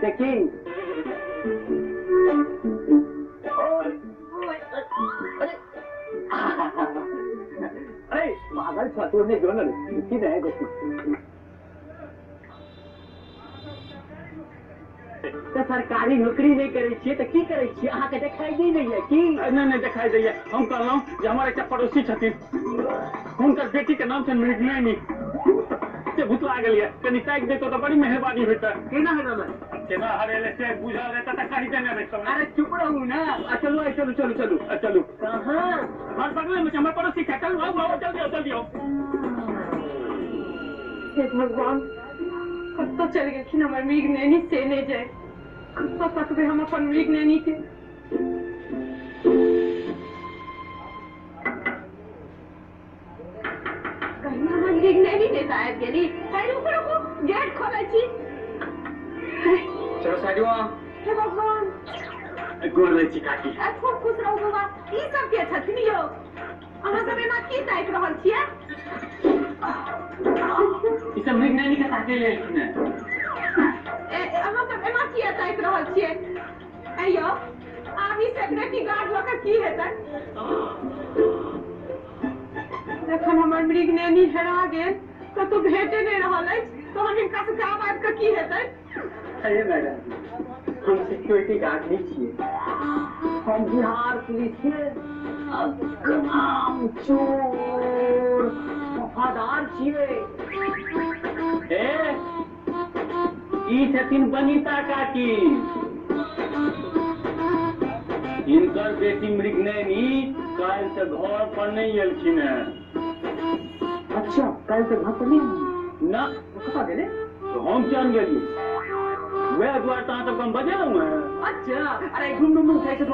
से की? अरे पागल छो तू, नहीं जो ना की नहीं देखी। तो सरकारी नौकरी नहीं करे छियै तो की करे छियै? अहाँ के देखाई दै नहीं है की? नहीं नहीं देखाई दैया। हम कहलहुँ जे हमर एकटा पड़ोसी छथिन, हुनकर बेटी के नाम छनि मृगनयनी, से भुतला गेलियै, कनि ताकि दैतौ तऽ बड़ी मेहरबानी होइतै। केना हरेलै? केना हरेलै से बुझल रहतै तऽ कहि देने रहितौ। अरे चुप रहू ना, चलू चलू चलू चलू चलू। कहाँ? घर बगले में हमर पड़ोसी छै, चलू आउ आउ जल्दी आओ जल्दी आओ। हे भगवान, कतऽ चलि गेलखिन हमर मृगनयनी से नहि जाय, कतऽ तकबै हम अपन मृगनयनी के? कहिना हमर मृगनयनी नहि तऽ आबि गेली। हे रुकू रुकू, गेट खोलै छी। चलो साइड हुआ। हे भगवान, गोर लै छी काकी। खूब खुश रहू बौआ। ई सब के छथिन यौ? अहाँ सब एना की ताकि रहल छियै? ई सब मृगनयनी के ताकै लेल एलखिन हेँ। अहाँ सब एना किया ताकि रहल छियै? यौ, आब ई सिक्योरिटी गार्ड लऽ कऽ की हेतै? जखन हमर मृगनयनी हेरा गेल, कतहु भेटे नहि रहल अछि, तहन हिनका सबके आब आबि कऽ की हेतै? अरे मैडम, हम सिक्योरिटी गार्ड नहीं छियै, हम बिहार पुलिस के चोर वफादार छियै। ए ई छथिन बनीता काकी, हिनकर बेटी मृगनयनी काल्हि से घर पर नहीं एलखिन हेँ। अच्छा, काल्हि से घर पर नहीं? ना। कतऽ गेलै? तो हम जान गेलियै, वएह दुआरे तऽ अहाँ सबके हम बजेलहुँ हेँ। अच्छा, अरे घुम घुम घुम खाइ छै।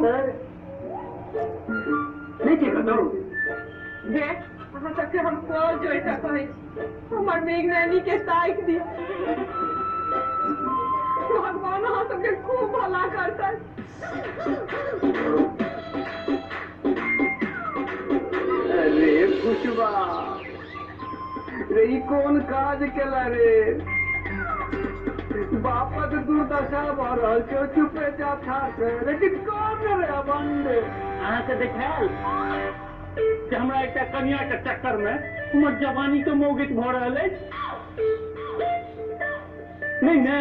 सर नहीं छै कतौ? हे, अहाँ सबके हम कॉल जोड़ि कऽ कहै छी, हमर मृगनयनी के ताकि दिअ। भगवान अहाँ सबके खूब भला करतै। अरे खुशबा रे, ई कोन काज केला रे? बापक दुर्दशा भऽ रहल छै, चुपे चाप ठाढ़ छै, लेकिन कोन रे अबंड? अहाँके देखायल जे हमरा एकटा कनिया के चक्कर में हमर जवानी के मौगित भऽ रहल अछि? नहीं ने,